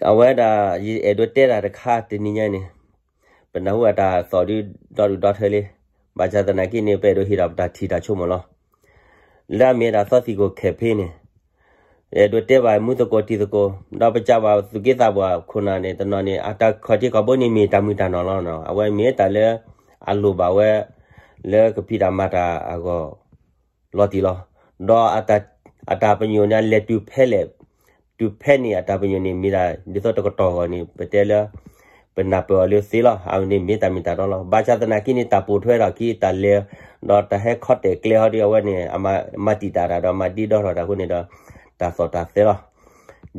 အဝဲဒၣ် ယအဲၣ်ဒိးတဲတၢ်တခါတနံၤညါန့ၣ်, ပနၢ်ဟူအတၢ်သီၣ်ဒုးဒီဒူၣ်ဒီထၢလံ, ဘၣ်ဆၣ်သနာ်က့န့ၣ် ပအဲၣ်ဒိးဟ့ၣ်ဒီးပတၢ်ထံၣ်တၢ်ဆိကမိၣ်လီၤ. လၢအမ့ၢ်ဒၣ်သီသံၣ်ခိၣ်ခဲဖ့န့ၣ်, အဲၣ်ဒိးတဲဘၣ်မူသကိးတံၤသကိး, ဒီးပစံးဘၣ်သူၣ်က့သးပှၢ်ခိၣ်နၢ်န့ၣ် တနီၤန့ၣ် အတၢ်ခီၣ်ထံးခီၣ်ဘိန့ၣ်မ့ၢ်တၢ်မုၢ်တၢ်နီၢ်လီၤ. အဝဲမ့ၢ်တၢ်လၢအလိၣ်ဘၣ်ဝဲ လၢကဖံးတၢ်မၤတၢ်အဂီၢ် လီၤတံၢ်လီၤ. ဒီးအတၢ်ပညိၣ်န့ၣ် အလဲၤတုၤဖဲလဲၣ်, တုၤဖဲန့ၣ် အတၢ်ပညိၣ်န့ၣ် မ့ၢ်ဒၣ်ဒ်သိးတကတီၢ်အဂီၢ်န့ၣ် ပတဲလၢ ပနၢ်ပၢၢ်အီၤလၢသ့လီၤ. အဝဲန့ၣ်မ့ၢ်တၢ်မ့ၢ်တၢ်တီလီၤ. ဘၣ်ဆၣ်သနာ်က့န့ၣ် တၢ်ပိာ်ထွဲထီၣ်ခံ တၢ်လဲၤ ဒီးတၢ်ဟဲခီတဲာ်ကျဲဟီဒီး အဝဲန့ၣ် အမၤတံာ်တာ်တၢ်ဒီး မၤဒ့ဒီထီၣ်တၢ်အဃိန့ၣ်ဒီး တၢ်သီၣ်တၢ်သဲ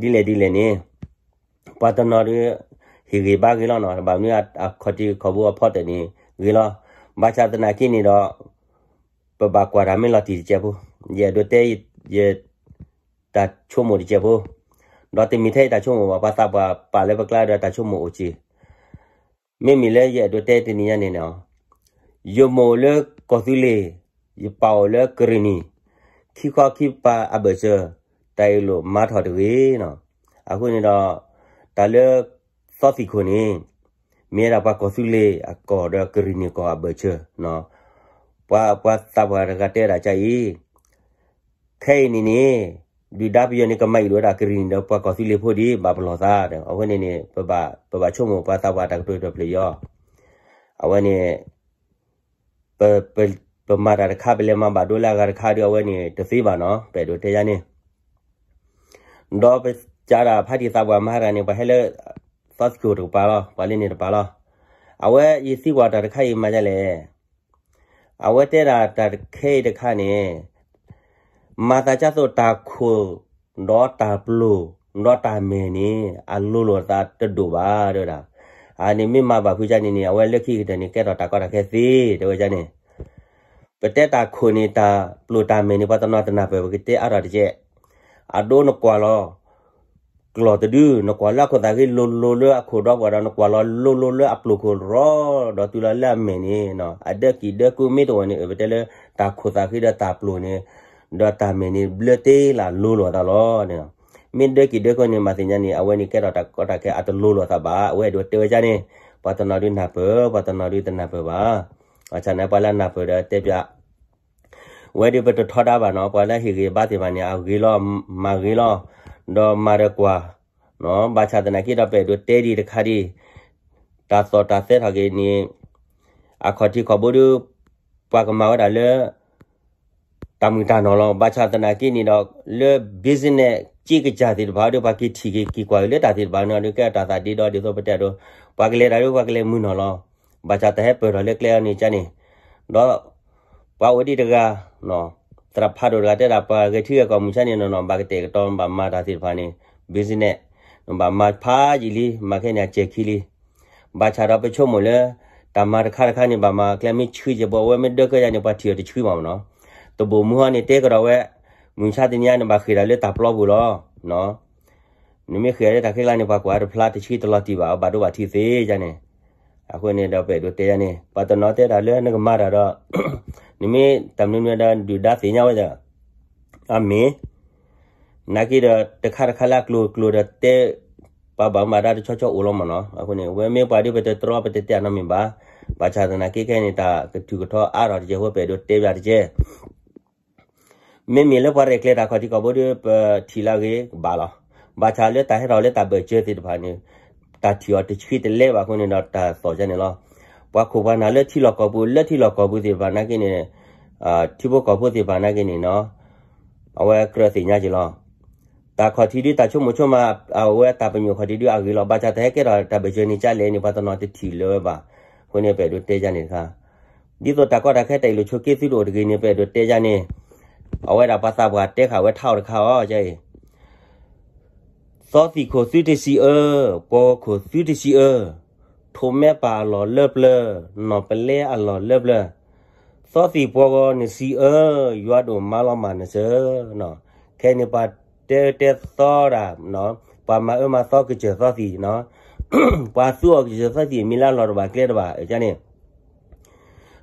လီၤ. ဒ်လဲၣ်ဒ်လဲၣ်န့ၣ် ပှၤတနီၤဒီး ဟ့ၣ်ဂ့ၤဘါဂ့ၤလီၤနီၤ. ဘၣ်မနုၤအခီၣ်ထံးခီၣ်ဘိအဖီတၢၣ်န့ၣ် ဂ့ၤလီၤ. ဘၣ်ဆၣ်သနာ်က့န့ၣ်ဒီး ပဘၣ်ကွၢ်တၢ်မ့ၢ်လီၤတံၢ်တစဲးဖိ, ယအဲၣ်ဒိးတဲ ယ တၢ်ဆိကမိၣ်တစဲးဖိ, ဒီးတမ့ၢ်ထဲယတၢ်ဆိကမိၣ်ဘၣ်, ပှၤသးပှၢ်ပာ်လၢပကျါဒီးတၢ်ဆိကမိၣ်အိၣ်က့ၤ. မ့မ့ၢ်လၢယအဲၣ်ဒိးတဲတနံၤညါန့ၣ်န့ၣ်, ယမိၢ်အိၣ်လၢကီၢ်သူလ့ၤ, ယပၢ်အိၣ်လၢကရံၣ်နံၣ်, ခံခီခံပၤအဘၢၣ်စၢၤ, တၢ်အ့ၣ်လိာ်မၤထီၣ်တဂ့ၤနီၤ. အဃိန့ၣ်ဒီး တၢ်လၢ သီသံၣ်ခိၣ်န့ၣ် မ့ၢ်ဝဲဒၣ်ပှၤကီၢ်သူလ့ၤအကီၢ်ဒီးကရံၣ်နံၣ်ကီၢ်အဘၢၣ်စၢၤ, ပှၤ ပှၤသးပှၢ်တဂၤတဲဒၣ်ကအံၤ, ခဲအံၤန့ၣ်န့ၣ် ဒုၣ်ဒါပယီၤန့ၣ် ကမၤအ့ၣ်လိာ်ဝဲဒၣ်ကရံၣ်နံၣ်ဒီးပှၤကီၢ်သူလ့ၤဖိဒံး ဘၣ်ပလီၢ်သးဒီး အဝဲန့ၣ်န့ၣ် ပဘၣ်ဆိကမိၣ်ပှၤသးပှၢ်တၢ်ကတိၤတဖျၢၣ်အံၤ, အဝဲန့ၣ် ပ ပမၤတၢ်တခါ ပလဲၤမၤဘၣ်ဒိလၢအဂၤတခါဒီး အဝဲန့ၣ်တသ့ဘၣ်နီၤ ပအဲၣ်ဒိးတဲယါန့ၣ် ဒီးပစးဒၣ်ဖါတံၢ်သးပှၢ်မၤတၢ်န့ၣ် ပှၤဟဲလၢ သီသံၣ်ခိၣ်တကပၤလီၤ, ပှၤလၢန့ၣ်တပၤလီၤ. အဝဲယသံကွၢ်တၢ်တခါအံၤမၤဒ်လဲၣ်, အဝဲတဲဒၣ်တၢ်တခဲအံၤတခါန့ၣ် မၤသးဒ်သိးတၢ်ခိၣ် ဒီးတၢ်ပျိၢ် ဒီးတၢ်မဲာ်န့ၣ် အလိၤလိာ်သးတဒိၣ်ဘၣ်တဲဝဲဒၣ်. အန့ၣ်မ့ၢ်မၤဘၣ်ဖုကၢန့ၣ်န့ၣ် အဝဲလၢခံကတၢၢ်န့ၣ် ကဲထီၣ်တၢ်ကီတၢ်ခဲသ့တဲဝဲဒၣ်န့ၣ် ပတဲတၢ်ခိၣ်န့ၣ် တၢ်ပျိၢ်တၢ်မဲာ်န့ၣ် ပှၤတနီၤတနၢ်ပၢၢ် ပကတဲအါထီၣ်တက့ၢ်. အဒိနကွၢ်လီၤ ကျီၢ်တဒု နကွၢ်လၢအခိၣ်သးဃ့လိၤလိၤလၢအခိၣ်ဒီပှၤဒီး နကွၢ်လီၤလိၤလိၤလၢအပျိၢ်ခိၣ်ရီ ဒီးတုၤလီၤလၢအမဲာ်န့ၣ် အဒၢကံၢ်ဒၢကိမ့ၢ်တအိၣ်န့ၣ် ပတဲလၢတၢ်ခိၣ်သးဃ့ဒီးတၢ်ပျိၢ်န့ၣ် ဒီးတၢ်မဲာ်န့ၣ် ဘျၢတ့လၢလိၤလိာ်သးလီၤ. မ့ၢ်ဒၢကံၢ်ဒၢကိန့ၣ် မၤသ့ၣ်ညါန့ၣ် အဝဲန့ၣ်ကဲထီၣ်တၢ်ကီတၢ်ခဲအတလိၤလိာ်သးဘၣ် အဝဲအဲၣ်ဒိးတဲဝဲဒၣ်န့ၣ် ပှၤတနီၤဒုးနၢ်ပၢၢ် ပှၤတနီၤဒုးတနၢ်ပၢၢ်ဘၣ်. ဘၣ်ဆၣ်န့ၣ် ပှၤလၢအနၢ်ပၢၢ်ဒီးတဲပၠး ဝဲဒၣ်ပတထီဒါဘၣ်နီၤ ပှၤလၢဟ့ၣ်ဂ့ၤဘါသ့ၣ်တဖၣ်န့ၣ် အဂ့ၤလီၤ မၤဂ့ၤလီၤ ဒီးမၤဒီးကွၢ် ဘၣ်ဆၣ်သနာ်က့ဒီး ပအဲၣ်ဒိးတဲဒံးတခါဒံး တၢ်သီၣ်တၢ်သဲထီၣ်က့ၤန့ၣ် အခီၣ်ထံးခီၣ်ဘိဒီး ပှၤကမၤဝဲဒၣ်လၢ တၢ်မုာ်တၢ်နီၢ်လီၤ. ဘၣ်ဆၣ်သနာ်က့န့ၣ်ဒီး လၢ business က့ကစၢ်သ့ၣ်တဖၣ်ဒီး ပှၤက့ၤထံၣ်က့ၤက့ၤကွၢ်က့ၤလၢတၢ်သ့ၣ်တဖၣ်န့ၣ်ဒီး ကဲတၢ်သးဒ့ဒီဒ်သိးပတဲအဒိ ပှၤကလဲၤတၢ်ဒီး ပှၤကလဲၤမုာ်နီၢ်လီၤ. ဘၣ်ဆၣ်တၢ်ဟဲပၢၢ်ထီၣ်လၢကျဲအံၤန့ၣ်ကန့ၣ် ဒီး ပှၤအိၣ်ဒံးတဂၤ သရၣ်ဖးဒိၣ်တဂၤတဲဒၣ် ပှၤဂဲၤထံဂဲၤကီၢ်မုၢ်ဆါန့ၣ်နီၢ်နီၢ် ဘၣ်ကတဲာ်ကတီၤ ဘၣ်မၤတၢ်သ့ၣ်တဖၣ်န့ၣ် business ဘၣ်မၤဖးယံာ်လံ မၤခဲန့ၣ်အစဲၤခံလံ. ဘၣ်ဆၣ်ဒီးပဆိကမိၣ်လၢ တၢ်မၤတခါတခါန့ၣ် ဘၣ်မၤကျဲမ့ၢ်ဆှံကဲးဘိ အဝဲမ့ၢ်ဒၢကဲယါန့ၣ် ပှၤထံၣ်အီၤတဆှံဘၣ်မနီၤ. တဘိၣ်မုၢ်ဟီန့ၣ် တဲကဒီးဝဲ မုၢ်ဆါတနံၤအံၤန့ၣ် ဘၣ်ဃ့ၢ်တၢ်လၢတၢ်ပျီပူၤလီၤ. နမ့ၢ်ဃ့ၢ်လၢတၢ်ခဲကျါန့ၣ် ပှၤကွၢ်တဖျါတဆှံတလီၤတံၢ်ဘၣ် ဘၣ်ဒိဘၣ်ထံးသ့ယါန့ၣ်. အဃိန့ၣ်ဒီးပအဲၣ်ဒိးတဲယါန့ၣ် ပှၤတနီၤတဲဒၣ်လၢနကမၤတၢ်ဒီး နမ့ၢ်တၢ်မနုၤမနုၤဒီးဒုၣ်ဒါသ့ၣ်ညါဝဲဒီး အမ့ၢ် နာ်က့ဒီး တခါတခါလၢအကျိၤကျိၤဒီးတဲ ပှၤဘၣ်မူဘၣ်ဒါတဆီဆီအိၣ်လီၤမနီၤ. အဃိန့ၣ် ဝဲမ့ၢ်ပှၤဒ်ပတတြီပတတဲအနီတမံၤဘၣ်. ဘၣ်ဆၣ်သနာ်က့ခဲအံၤန့ၣ် တၢ်ကထုးကထီအါထီၣ်တကဲးဖိ ပအဲၣ်ဒိးတဲဘၣ်တကဲး မ့မ့ၢ်လၢပှၤရဲၣ်ကျဲၤတၢ်ခီၣ်ထံးခီၣ်ဘိဒီး ပထံၣ်လၢအဂ့ၤကဘၣ်လီၤ. ဘၣ်ဆၣ်လၢတၢ်ဟဲထီၣ်လၢတၢ်ဘၢၣ်စၢၤသ့ၣ်တဖၣ်န့ၣ် တၢ်ထံၣ်အီၤတဆှံတလဲဘၣ်အဃိန့ၣ်ဒီး တၢ်သီၣ်ကန့ၣ်လီၤ. ပှၤခိၣ်ပှၤနၢ်လၢထံလီၢ်ကီၢ်ပူၤ လၢထံလီၢ်ကီၢ်ပူၤသ့ၣ်တဖၣ်နာ်က့န့ၣ် ထံဖိကီၢ်ဖိသ့ၣ်တဖၣ်နာ်က့န့ၣ်နီၤ အဝဲကြၢးသ့ၣ်ညါက့ၤလီၤ. တၢ်ခီၣ်ထံးဒုး တၢ်ဆိကမိၣ်ဆိကမး အဝဲတၢ်ပညိၣ်ခီၣ်ထံးဒုးအဂ့ၤလီၤ. ဘၣ်ဆၣ်တၢ်ဟဲကဲထီၣ်တၢ်ဘၢၣ်စၢၤန့ၣ် ကလဲၣ်န့ၣ် ပှၤတနီၤတထံၣ်လၢၤဝဲဘၣ်. အဃိန့ၣ်ပအဲၣ်ဒိးတဲယါန့ၣ်တခါ ဒ်သိးတၢ်ကီတၢ်ခဲတၢ်အ့ၣ်လိာ်ဆိးက့သုတအိၣ်တဂ့ၤန့ၣ် ပအဲၣ်ဒိးတဲယါန့ၣ် အဝဲဒၣ်ပှၤသးပှၢ်တဲဃာ်ဝဲထါအီၤတခါအီၤ ကဲအံၤ သီသံၣ်ခိၣ်သုတစံးအၢ, ပှီဂီၤခိၣ်သုတစံးအၢ, ထိးမဲပၢ်အလီၢ်လၢပျၢၤ, နီၢ်ပလဲအလီၢ်လၢပျၢၤ, သီသံၣ်ပှီဂီၤနစံးအၢ, ယွၤဒိၣ်မၤလီၤမၢ်နစၢၤ. ခဲအံၤန့ၣ်ပှၤတဲတဲသီတၢ်, ပှၤမၤအၢမၤသီကစၢၢ်သီသံၣ်, ပှၤသူအီၤကစၢၢ်သီသံၣ် မ့ၢ်လၢအလီၢ်တဘၣ်ကျဲတဘၣ်န့ၣ်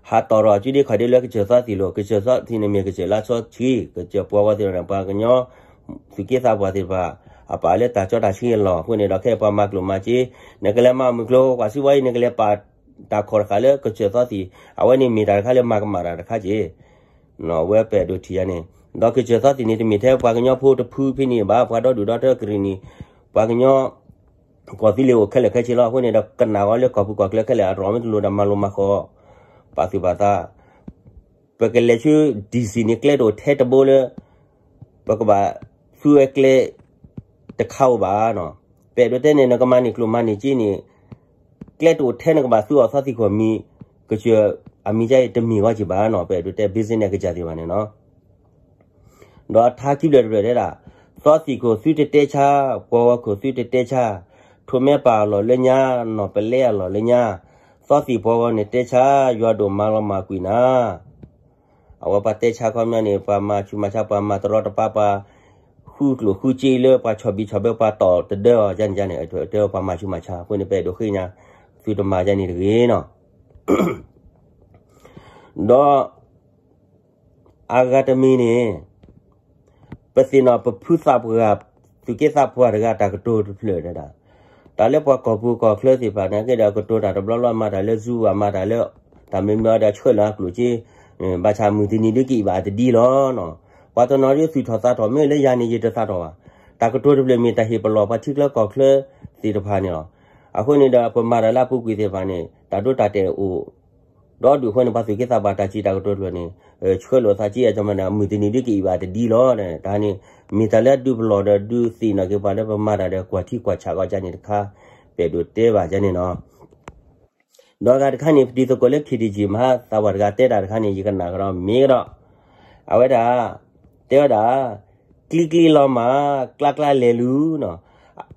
ဟးတီၢ်ထီၣ်စုဒ့ခီၣ်ဒ့လၢကစၢၢ်သီသံၣ်လိၤ, ကစၢၢ်သီသံၣ်န့ၣ်မ့ၢ်ကစၢၢ်လၢအစီဆှံ, ကစၢၢ်ပှီဂီၤသ့ၣ်တဖၣ်န့ၣ် ပှၤကညီသူၣ်က့သးပှၢ်သ့ၣ်တဖၣ် အပာ်လၢတၢ်ကၠီတၢ်ဆှံအလီၢ်အဃိန့ၣ်ဒီး ခဲအံၤပှၤမၤကျိၣ်မၤစ့ နကလဲၤမၤမုၢ်ကျိၤ ပှၤစံးဝဲအံၤ နကလဲၤပာ်တၢ်ခီၣ်တဃာ်လၢကစၢၢ်သီသံၣ် အဝဲန့ၣ်မ့ၢ်တၢ်တခါလၢမၤကမၣ်တၢ်တခါက့ၢ် ဝဲပအဲၣ်ဒိးထံၣ်ယါန့ၣ် ဒီးကစၢၢ်သီသံၣ်န့ၣ် တမ့ၢ်ထဲပှၤကညီဖိတဖုဖဲန့ၣ်ဘၣ် ပှၤဒီဒူၣ်ဒီထၢကရံၣ်နံၣ် ပှၤကညီ ကီၢ်သူလ့ၤအိၣ်ခဲလၢာ်ခဲဆ့လီၤ. အဃိန့ၣ်ဒီး ကနၣ်ဝဲလၢကီၢ်ပူၤကီၢ်ချၢခဲလၢာ် အတြီမ့ၢ်တလိၤဒီးမၤလိၤမၤဃီၤ ပာ်သူၣ်ပာ်သး ပကလဲၤဆူ DC န့ၣ် ကျဲတအိၣ်ထဲတဘိလၢ ပကဘၣ်သူဝဲကျဲ တခါဧိၤဘၣ်နီၤ. ပအဲၣ်ဒိးတဲန့ၣ် နကမၤန့ၢ်ကျိၣ်မၤန့ၢ်စ့န့ၣ် ကျဲတအိၣ်ထဲနကဘၣ်သူအီၤသီသံၣ်ခိၣ်မံၤ ကစၢၢ်အမံၤကါအံၤတမ့ၢ်ဂီၢ်က့ၤဘၣ်နီၤ. ပအဲၣ်ဒိးတဲ business ကစၢ်သ့ၣ်တဖၣ်န့ၣ်နီၤ ဒီးအထါခံဖျၢၣ်တဖျၢၣ်တဲဒၣ်, သီသံၣ်ခိၣ်သုတတဲဆါ, ပှီဂီၤခိၣ်သုတတဲဆါ, ထိးမဲပာ်အလီၢ်လၢညါ, နီၢ်ပလဲအလီၢ်လၢညါ, သီသံၣ်ပှီဂီၤန့ၣ်တဲဆါ, ယွၤဒိၣ်မၤလီၤမၢ်ကွံာ်နၤ. အဝဲပှၤတဲဆါခီပညီန့ၣ် ပှၤမၤဆူးမၤဆါ ပှၤမၤတရီတပါ ပှၤဃုကျိၣ်ဃုစ့လၢ ပှၤဆီၣ်ဘံၣ်ဆီၣ်ဘၢ ပှၤတီၢ်တဒၢအီၤ ကန့ၣ်ကန့ၣ် တဲပှၤမၤဆူးမၤဆါ အဃိန့ၣ် ပအဲၣ်ဒိးဃ့ကညး သုတမၤကန့ၣ်တဂ့ၤနီၤ. ဒီး အဂၤတမံၤန့ၣ် ပသ့ၣ်နီၣ်ပဖုသးပှၢ် သူၣ်က့သးပှၢ်တဂၤတၢ်ကတိၤတဖျၢၣ်တဲဒၣ်, တၢ်လၢပှၤကီၢ်ပူၤကီၢ်ချၢသ့ၣ်တဖၣ်န့ၣ်က့ဒီး ကတိၤတၢ်တဘျီဘျီ မၤတၢ်လၢ Zoom ဘၣ် မၤတၢ်လၢ တၢ်မ့ၢ်မ့ၢ်ဒီးဆှၢလီၤအကျိၣ်စ့, ဘၣ်ဆၣ်မုၢ်တနံၤဒုးကအံၣ်ဘၣ်တဒ်လီၤနီၤ. ပှၤတနီၤဒုးသူၣ်ထီၣ်သးထီၣ် မ့ၢ်လၢယၤန့ၣ်ယတသးထီၣ်ဘၣ်. တၢ်ကတိၤတဖျၢၣ်မ့ၢ်တၢ်ဟ့ၣ်ပလီၢ်ပှၤထံချၢကီၢ်ချၢသ့ၣ်တဖၣ်န့ၣ်လီၤ. အဃိန့ၣ်ဒီး ပမၤတၢ်လၢအပူၤကွံာ်သ့ၣ်တဖၣ်န့ၣ် တၢ်ဒိတၢ်တဲာ်အိၣ် ဒီးဒုးအဃိန့ၣ် ပှၤသူၣ်က့သးပှၢ်တၢ်စံးတၢ်ကတိၤတဖျၢၣ်န့ၣ် ဆှၢလိာ်သးက့အကမၤန့ၣ် မုၢ်တနံၤဒုးကအံၣ်ဘၣ်တဒ်လီၤ. တၢ်န့ၣ် မ့ၢ်တၢ်လၢအဒုးပလီၢ်ဒီးဒုးသ့ၣ်နီၣ်က့ၤပှၤလၢပမၤတၢ်ဒီးကွၢ်ထံကွၢ်ဆးကီကန့ၣ်တခါ ပအဲၣ်ဒိးတဲဘၣ်ကန့ၣ်နီၤ. ဒီးအဂၤတခါန့ၣ် ပတံၤသကိးလၢ ခ့ၣ်ဒံၣ်ကံၣ်မဟါ သးပှၢ်တဂၤတဲတၢ်တခါန့ၣ် ယကနၣ်ကဒီးမ့ၢ်ကဒီး အဝဲဒၣ် တဲဝဲဒၣ် ကျံကျံလီၤမၢ် ကျါကျါလဲၤလူၤနီၤ.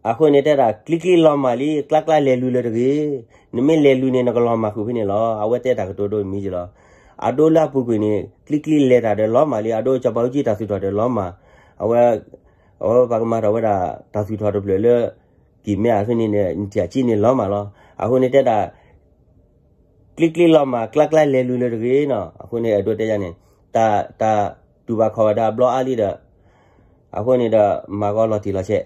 အဃိန့ၣ်တဲဒၣ် ကျံကျံလီၤမၢ်လံ ကျါကျါလဲၤလူၤလၢၤတဂ့ၤ. နမ့ၢ်လဲၤလူၤန့ၣ် နကလီၤမၢ်ဃုာ်ဖဲန့ၣ်လီၤ. အဝဲတဲတၢ်ကတိၤဒိမံၤက့လီၤ. အဒိလၢအပူၤကွံာ်န့ၣ် ကျံကျံလဲၤတၢ်ဒီးလီၤမၢ်လံ အဒိစီၤပၤအူကၠံတၢ်သူၣ်ထီၣ်ဒီးလီၤမၢ်. အဝဲ အဝဲပှၤကမၤထီၣ်ဝဲဒၣ် တၢ်သူၣ်ထီၣ်တဖျၢၣ်လၢ ကံၢ်မဲအဃိန့ၣ် နတၢ်ကံၣ်န့ၣ်လီၤမၢ်လီၤ. အဃိန့ၣ်တဲဒၣ် ကျံကျံလီၤမၢ် ကျါကျါလဲၤလူၤလၢၤတဂ့ၤနီၤ. အဃိန့ၣ် အဲၣ်ဒိးတဲယၤန့ၣ် တၢ် တၢ်တူၢ်ဘၣ်ခီၣ်ဘၣ်ဒီးအဘျီအါလံဒီး အဃိန့ၣ်ဒီး မၤဂီၤလီၤတံၢ်လီၤဆဲး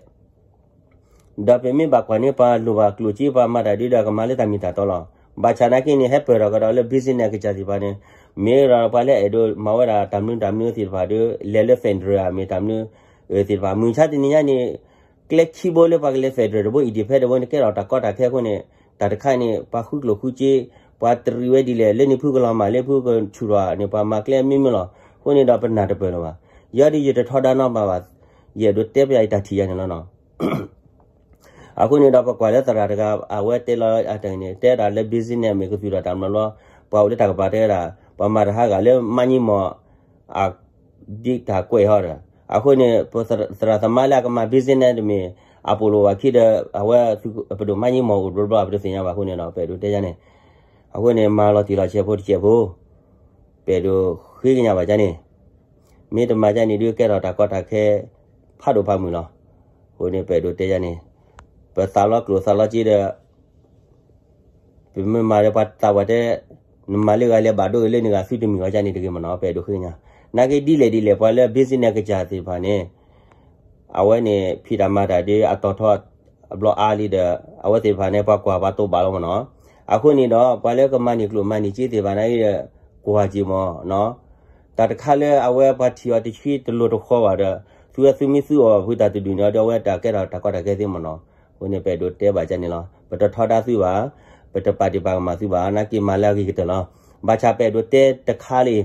ဒီးပမ့ၢ်ဘၣ်ကွၢ်န့ၢ်ပှၤလိၣ်ဘၣ်ကျိၣ်စ့ ပှၤမၤတၢ်ဒုးဒီးကမၤလၢတၢ်မ့ၢ်တၢ်တီလီၤ. ဘၣ်ဆၣ်နာ်က့န့ၣ် ဟဲပၢၢ်ထီၣ်ကဒီးလၢ business ကစၢ်သ့ၣ်တဖၣ်န့ၣ် မ့ၢ်ဒီးပှၤလၢအဲၣ်ဒိးမၤဝဲဒၣ်တၢ်မနုၤတၢ်မနုၤသ့ၣ်တဖၣ်ဒီး လဲၤလၢ federal မ့ၢ်တၢ်မနုၤ သ့ၣ်တဖၣ် မုၢ်ဆါတနံၤညါန့ၣ် ကျဲခံဘိလၢပှၤကလဲၤ federal တဘိ independent တဘိန့ၣ် ကဲထီၣ်တၢ်ကီတၢ်ခဲအဃိန့ၣ် တၢ်တခါန့ၣ် ပှၤဃုကျိၣ်ဃုစ့ ပှၤတရံးဝဲဒ်လဲၣ် လၢန့ၣ်ဖုကလီၤမၢ် လၢဖုကဆူၣ်ထီၣ်န့ၣ် ပှၤမၤကျဲမ့ၢ်မ့ၢ်လီၤ. အဃိန့ၣ်ဒီးပနၢ်တပၢၢ်လၢၤဘၣ်. ယၤဒ်ယတထီဒါနီတဘျီဘၣ် ယအဲၣ်ဒိးတဲပယၤအံၤတၢ်ထံၣ်ယၤန့ၣ်လီၤနီၤ. အဃိန့ၣ်ဒီးပကွၢ်လၢသရၣ်တဂၤ အဝဲတဲလီၤအတၢ်န့ၣ် တဲဒၣ်လၢ business မ့ၢ်ကသူၣ်ထီၣ်တၢ်မနီၤလီၤ. ပှၤအိၣ်လၢတၢ်ကပၤတဲဝဲဒၣ် ပှၤမၤတဟါဂၤလၢမါညံမီၢ် အဒ်တၢ်ကွဲးဟီဒီး အဃိန့ၣ် ပသရၣ်သမါလၢအကမၤ business တမ့ၢ် အပိာ်လိာ်ဝဲခံဒီး အဝဲသုပဒိၣ်မါညံမီၢ်အိၣ်တဘျီဘျီ ပတသ့ၣ်ညါဘၣ်အဃိန့ၣ်ဒီး ပအဲၣ်ဒိးတဲယၤန့ၣ် အဃိန့ၣ် မၤလီၤတံၢ်လီၤဆဲးဖိတစဲးဖိ ပအဲၣ်ဒိးဃ့ကညးဘၣ်ကန့ၣ် မ့ၢ်တမၤကန့ၣ်ဒုးကဲထီၣ်တၢ်ကီတၢ်ခဲ ဖးဒိၣ်ဖးမုၢ်လီၤ. အဃိန့ၣ် ပအဲၣ်ဒိးတဲယၤန့ၣ် ပသးလီကျိၣ်သးလီစ့ဒီး ပမ့ၢ်မၤဒီးပှၤသးပှၢ်တဲ နမၤလၢဂၤလဲၤဘၣ်ဒိဂ့ၤလၢန့ၣ်ဂၤ သုတမံၤဂီၢ်ကန့ၣ်တဂ့ၤမနီၤ ပအဲၣ်ဒိးဃ့ကညး. နာ်က့ဒ်လဲၣ်ဒ်လဲၣ် ပှၤလၢ business ကစၢ်သ့ၣ်တဖၣ်န့ၣ် အဝဲန့ၣ် ဖံးတၢ်မၤတၢ်ဒ်အတီၤထီ အဘျီအါလံဒီး အဝဲသ့ၣ်တဖၣ်န့ၣ် ပှၤကွၢ်ပှၤတိာ်ဘၣ်လီၤမနီၤ. အဃိန့ၣ်ဒီး ပှၤလၢကမၤန့ၢ်ကျိၣ်မၤန့ၢ်စ့သ့ၣ်တဖၣ်န့ၣ်ဒီး ကွၢ်က့ၤမနီၤ. တၢ်တခါလၢအဝဲပှၤထံၣ်အီၤတဆံတလိၤတဃီဘၣ်ဒီး သုဝဲသုမ့ၢ်သုအီၣ်ဘၣ်ဖုတၢ်တဒူၣ်န့ၣ်ဒီး အဝဲတၢ်ကဲထီၣ်တၢ်ကီတၢ်ခဲသ့မနီၤ. အဃိန့ၣ် ပအဲၣ်ဒိးတဲဘၣ်ကန့ၣ်လီၤ. ပတထီဒါသုဘၣ်, ပတပာ်ဒံးပာ်ကမၣ်သုဘၣ်, နာ်က့မၤလၢအဂ့ၤကတၢၢ်လီၤ. ဘၣ်ဆၣ်ပအဲၣ်ဒိးတဲတခါလံ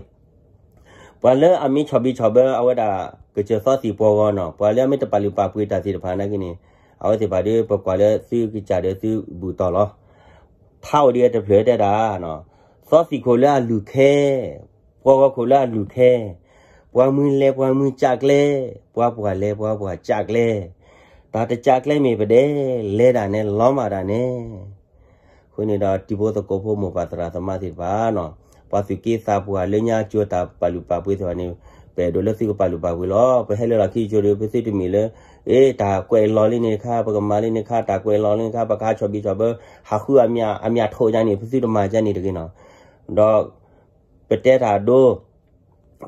ပှၤလၢအမ့ၢ်ဆီၣ်ဘံၣ်ဆီၣ်ဘၢအဝဲဒၣ် ကစၢၢ်သီသံၣ်ပှီဂီၤနီၤ, ပှၤလၢအမ့ၢ်တပာ်လုၢ်ပာ်ပှ့ၤတၢ်သ့ၣ်တဖၣ်နာ်က့န့ၣ် အဝဲသ့ၣ်တဖၣ်ဒီး ပကွၢ်လၢသုကစၢ်ဒီးသုဘူၣ်တီၢ်လီၤ. ထါအိၣ်ဒံးဝဲတဖျၢၣ်တဲဒၣ်, သီသံၣ်ခိၣ်လၢအလုၢ်ခဲ, ပှီဂီၤခိၣ်လၢအလုၢ်ခဲ, ပှၤမုၢ်လဲၤပှၤမုၢ်ကးကျဲ, ပှၤပှၢ်လဲၤပှၤပှၢ်ကးကျဲ, တၢ်တကးကျဲမ့ၢ်ပဒဲး, လဲၤဒၣ်နဲလီၤမၢ်ဒၣ်နဲ အဃိန့ၣ်ဒီး တံၤဖိသကိးဖိမိၢ်ပၢ်သရၣ်သမါသ့ၣ်တဖၣ်နီၤ, ပှၤသူၣ်က့သးပှၢ်လၢညါကၠိတၢ်ပာ်လုၢ်ပာ်ပှ့ၤသ့ၣ်တဖၣ်န့ၣ် ပအဲၣ်ဒိးလၢသုကပာ်လုၢ်ပာ်ပှ့ၤလီၤ. ပဟဲလၢလီၢ်ခံကၠိဒီး ပသုတမ့ၢ်လၢ အ့ တၢ်ကွဲးလီၤလံန့ၣ်တခါ, ပကမၤလံန့ၣ်တခါ, တၢ်ကွဲးလီၤလံန့ၣ်တခါ, ပကဟးဆီၣ်ဘံၣ်ဆီၣ်ဘၢ, ဟးဃုအမၠးထိၣ်ယါန့ၣ် ပသုတမၤကန့ၣ်တဂ့ၤနီၤ. ဒီး ပတဲတၢ်ဒိ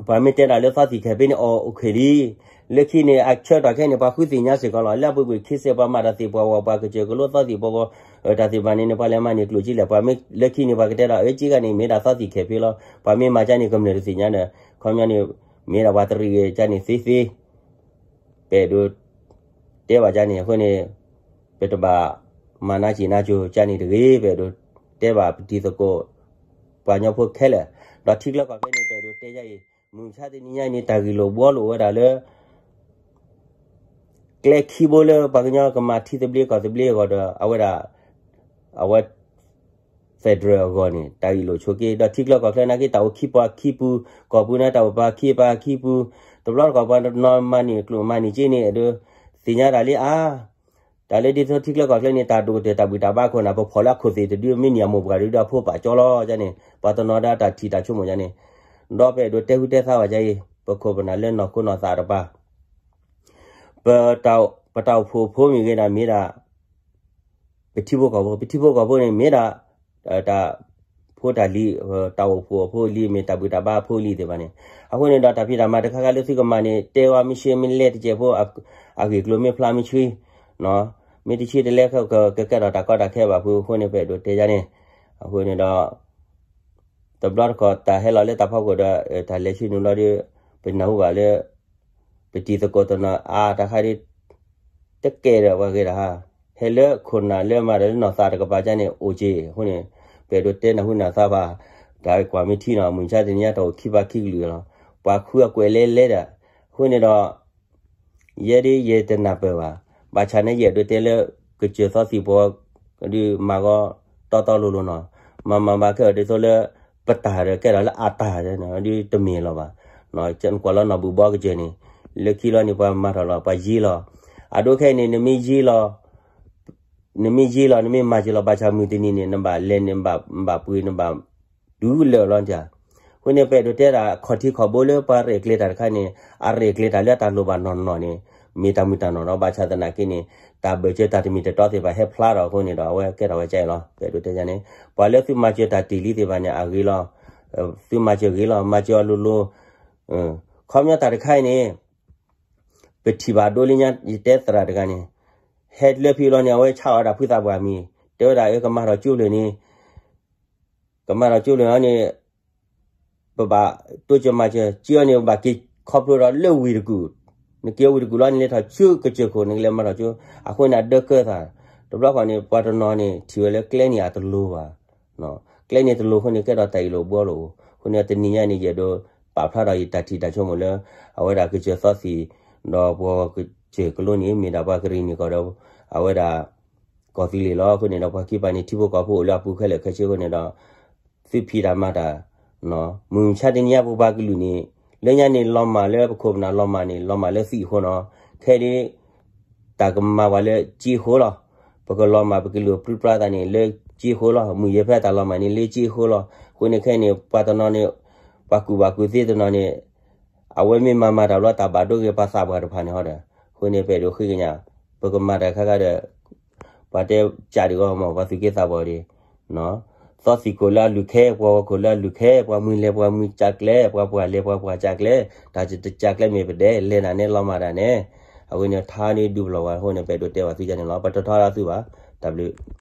ပှၤမ့ၢ်တဲတၢ်လၢသီသံၣ်ခဲဖဲန့ၣ် အိၣ်ခဲလံ, လၢခံန့ၣ် အဆၢထီၣ်ခဲအံၤန့ၣ် ပှၤဃုသ့ၣ်ညါစ့ၢ်ကီးလီၤ. လၢအပူၤကွံာ်ခံစဲး ပှၤမၤတၢ်သ့ၣ်ပှၢ်ဝဲ ပှၤကစၢၢ်ကလိသီသံၣ်ပီကီၢ် တၢ်သ့ၣ်တဖၣ်န့ၣ် ပှၤလဲၤမၤန့ၢ်ကျိၣ်က့လဲၣ်, ပှၤမ့ၢ်လၢခံန့ၣ် ပှၤကတဲဒီး အၢ က့ဂၤန့ၣ် မ့ၢ်ဒၣ်သီသံၣ်ခဲဖ့လီၤ. ပှၤမ့ၢ်မၤကန့ၣ် ကမျၢၢ်တသ့ၣ်ညါဒီး ခီပညီန့ၣ် မ့ၢ်ဒၣ်ပှၤတရံးဂ့ၤကန့ၣ်သ့သ့ ပအဲၣ်ဒိးတဲဘၣ်ကန့ၣ် အဃိန့ၣ် ပတဘၣ်မၤနါစ့ၣ်နါကိၤကန့ၣ်တဂ့ၤ, ပအဲၣ်ဒိးတဲဘၣ်ပတံၤသကိး ပှၤကညီဖိခဲလၢာ်, ဒီးထံချၢကီၢ်ချၢန့ၣ် ပအဲၣ်ဒိးတဲယါအံၤ မုၢ်မဆါတနံၤညါန့ၣ် တၢ်ဂ့ၢ်လိာ်ဘှီလိာ်ဝဲဒၣ်လၢ ကျဲခံဘိလၢပှၤကညီကမၤထံသဘျ့ကီၢ်သဘျ့အဂီၢ်ဒီး အဝဲဒၣ် အဝဲ federal အဂီၢ်န့ၣ် တၢ်ဂ့ၢ်လိာ်ဆိးက့ ဒီးထံချၢကီၢ်ချၢနာ်က့ တၢ်အိၣ်ခံပှၤခံပူၤ, ကီၢ်ပူၤန့ၣ် တၢ်အိၣ်ပှၤခံပှၤခံပူၤ, တဘျီတခီၣ်ပှၤတနီၤမၤန့ၢ်ကျိၣ်မၤန့ၢ်က့န့ၣ် အဲၣ်ဒိးသ့ၣ်ညါတၢ်လံဧါ. တၢ်လၢဒ်သိးထံချၢကီၢ်ချၢန့ၣ် တၢ်ဒိၣ်ကတၢၢ်တၢ်ဘှံးတၢ်ဘါခိၣ်န့ၣ် ပဖီၣ်လၢအခိၣ်သ့ၣ်တဒု မ့ၢ်န့ၢ်အမိၢ်ပှၢ်တဒုဒီးအဖိပာ်ကၠီလီၤကန့ၣ် ပှၤတနီၤဒၣ်တၢ်ထံၣ်တၢ်ဆိကမိၣ်ကန့ၣ်, ဒီးပအဲၣ်ဒိးတဲဟူတဲသါဘၣ်ကယၤအံၤ ပခိၣ်ပနၢ်လၢနီၢ်ခိနီၢ်သးတပၤ ပတၢ်အိၣ်ဖှိၣ်ဖိမ့ၢ်ဂ့ၤဒၣ်မ့ၢ်ဒၣ် ပထံဖိကီၢ်ဖိ, ပထံဖိကီၢ်ဖိန့ၣ်မ့ၢ်ဒၣ် တၢ်ဖိတၢ်လံၤ, တၢ်အိၣ်ဖှိၣ်အဖိအလံၤ မ့ၢ်တၢ်ဘှံးတၢ်ဘါအဖိအလံၤသ့ၣ်တဖၣ်န့ၣ်, အဃိန့ၣ်ဒီးတၢ်ဖံးတၢ်မၤတခါခါလၢသုကမၤန့ၣ် တဲဝဲမ့ၢ်ဆ့မ့ၢ်လဲတစဲးဖိ အဂ့ၢ်ကျိၤမ့ၢ်ဖျါမ့ၢ်ဆှံ, မ့ၢ်တဆှံတလဲ ကကဲထီၣ်တၢ်ကီတၢ်ခဲဘၣ်ဖုးအဃိန့ၣ် ပအဲၣ်ဒိးတဲယါန့ၣ်, အဃိန့ၣ်ဒီး တဘျီတခီၣ်တၢ်ဟဲလီၤလၢတၢ်ဖီခိၣ်ဒီး တၢ်လဲၤဆူနုာ်လီၤဒီး ပနၢ်ဟူဘၣ်လၢ ပတံၤသကိးတနီၤအါတခါဒီး တကဲဒီးပှၤဂ့ၤတဟါ, ဟဲလၢခိၣ်နၢ်လၢမၤဒီးလၢနီၢ်သးတကပၤကန့ၣ် အိၣ်က့ၤအဃိန့ၣ် ပအဲၣ်ဒိးတဲနၢ်ဟူနၢ်သါဘၣ်, တၢ်ကွၢ်မ့ၢ်ထံနီၤ မုၢ်မဆါတနံၤညါတၢ်အိၣ်ခံပှၤခံကလုာ်လီၤ, ပှၤဃုအကွဲးလဲလဲဒီး, အဃိန့ၣ်ဒီး ယဲဒ်ယဲတနၢ်ပၢၢ်ဘၣ်, ဘၣ်ဆၣ်န့ၣ်ယအဲၣ်ဒိးတဲလၢ ကစၢၢ်သီသံၣ်ပီ ဒုးမၤဂီၤတီတီလိၤလိၤနီၤ, မၤမၤဘၣ်ခဲအံၤဒ်သိးလၢ ပတၢ်ဒီးကဲထီၣ်လၢအတၢ်ဒီး ဒုးတမ့ၢ်လီၤဘၣ်, နကွၢ်လီၤနီၢ်ဘူၣ်ဘီကစၢၢ်န့ၣ် လၢခံလီၤန့ၣ် ပှၤမၤထီၣ်လီၤ ပှၤယ့လီၤ, အဒိခဲအံၤန့ၣ် နမ့ၢ်ယ့လီၤ နမ့ၢ်ယ့လီၤ နမ့ၢ်မၤစၢၤလီၤ ဘၣ်ဆၣ်မုၢ်တနံၤန့ၣ် နဘၣ်လဲၤန့ၣ် နဘၣ်ပှ့ၤ နဘၣ်ဒုးလၢာ်လီၤတၢ်, အဃိန့ၣ် ပအဲၣ်ဒိးတဲဒၣ် ခီၣ်ထံးခီၣ်ဘိလၢပှၤရဲၣ်ကျဲၤတၢ်တခါန့ၣ် အရဲၣ်ကျဲၤတၢ်လၢတၢ်လိၣ်ဘၣ်နီၢ်နီၢ်န့ၣ် မ့ၢ်တၢ်မုၢ်တၢ်နီၢ်ဒီး ဘၣ်ဆၣ်သနာ်က့န့ၣ် တၢ်ဘၢၣ်စၢၤတၢ်တမံၤတတီသ့ၣ်တဖၣ်ဟဲဖျါထီၣ်အဃိန့ၣ်ဒီး အဝဲကဲထီၣ်ဝဲကအံၤလီၤ. ပအဲၣ်ဒိးတဲန့ၣ် ပှၤလၢသုမၤစၢၤတၢ်တ့ၢ်လံသ့ၣ်တဖၣ်န့ၣ် အဂ့ၤလီၤ, သုမၤစၢၤဂ့ၤလီၤ မၤစၢၤအီၤလိၤလိၤ, ခီပညီတၢ်တခါအံၤန့ၣ် ပထံၣ်ဘၣ်ဒိလၢညါ ယတဲသရၣ်တဂၤန့ၣ် ဟဲလၢဖံလီၤန့ၣ် အဝဲဆါအီၤဒၣ်ဖုသးပှၢ်မံၤ တဲဝဲဒၣ်အကမၤထီၣ်ကၠိဖျၢၣ်န့ၣ် ကမၤထီၣ်ကၠိဖျၢၣ်န့ၣ် ပဘၣ်တိစၢၤမၤစၢၤ ကၠိအီၤန့ၣ် ပဘၣ်က့ၤခီဖျိဒီးလၢဝ့ၢ်တကူၣ်, နက့ၤဝ့ၢ်တကူၣ်လီၤန့ၣ် လဲၤထီၣ်ဆူကစၢၢ်ခိၣ် နကလဲၤမၤထီၣ်ကၠိ, အဃိန့ၣ် အဒၢကၢသး, တဘျီဃီန့ၣ် ပှၤတနီၤန့ၣ် ထံၣ်ဝဲလၢကျဲန့ၣ်အတလိၤဘၣ် ကျဲန့ၣ်တလိၤအဃိန့ၣ် ကဲထီၣ်တၢ်အ့ၣ်လိာ်ဘှီလိာ်, အဃိန့ၣ် တနံၤညါန့ၣ် ယအဲၣ်ဒိးပာ်ဖျါထီၣ်ယတၢ်ထံၣ်တၢ်ဆိကမိၣ်လၢ အဝဲဒၣ်ကစၢၢ်သီသံၣ် ဒီးပှၤကစၢၢ်ကလိန့ၣ် မ့ၢ်ဒၣ်ပှၤကရံၣ်နံၣ်ကီၢ်ဒီး အဝဲဒၣ် ကီၢ်သူလ့ၤလီၤ. အဃိန့ၣ်ဒီး ပှၤခံပၤန့ၣ် ထံဖိကီၢ်ဖိအိၣ်လၢအပူၤခဲလၢာ်ခဲဆ့အဃိန့ၣ်ဒီး သုဖံးတၢ်မၤတၢ် မုၢ်မဆါတနံၤညါပပှၤကလုာ်န့ၣ် လၢညါန့ၣ် လီၤမၢ်လၢပခိၣ်ပနၢ်လီၤမၢ်န့ၣ် လီၤမၢ်လၢသံၣ်အဃိနီၤ, ခဲအံၤ တၢ်ကမၤပှၤလၢကၠ့အဃိလီၤ. ပကလီၤမၢ်ပကလုာ်ပြံပြါသးန့ၣ် လၢကၠ့အဃိလီၤ. မုၢ်ယဲၢ်ဖဲတၢ်လီၤမၢ်န့ၣ် လၢကၠ့အဃိလီၤ. အဃိန့ၣ်ခဲအံၤန့ၣ် ပှၤတနီၤန့ၣ် ပှၤကူၣ်ဘၣ်ကူၣ်သ့တနီၤန့ၣ် အဝဲမ့ၢ်မၤမၤတၢ်ဘျီတၢ်ဘၣ်ဒိဂ့ၤပှၤသးပှၢ်တဖၣ်န့ၣ်ဟီဒီး အဃိန့ၣ် ပအဲၣ်ဒိးဃ့ကညး ပကမၤတၢ်ခါခါဒီး ပှၤတဲကးဒံးဂီၢ်မး ပှၤသူၣ်က့သးပှၢ်ဒံး သီသံၣ်ခိၣ်လၢအလုၢ်ခဲ ပှၤဂီၢ်ခိၣ်လၢအလုၢ်ခဲ ပှၤမုၢ်လဲၤပှၤမုၢ်ကးကျဲ ပှၤပှၢ်လဲၤပှၤပှၢ်ကးကျဲ တၢ်တကးကျဲမ့ၢ်ပဒဲး လဲၤတၢ်န့ၣ်လီၤမၢ်တၢ်န့ၣ် အဝဲန့ၣ်ထါန့ၣ်ဒူပလီၢ်ဝဲ အဃိန့ၣ် ပအဲၣ်ဒိးတဲဘၣ်သုကန့ၣ်လီၤ. ပတထီဒါသုဘၣ် တၢ်ဘျုး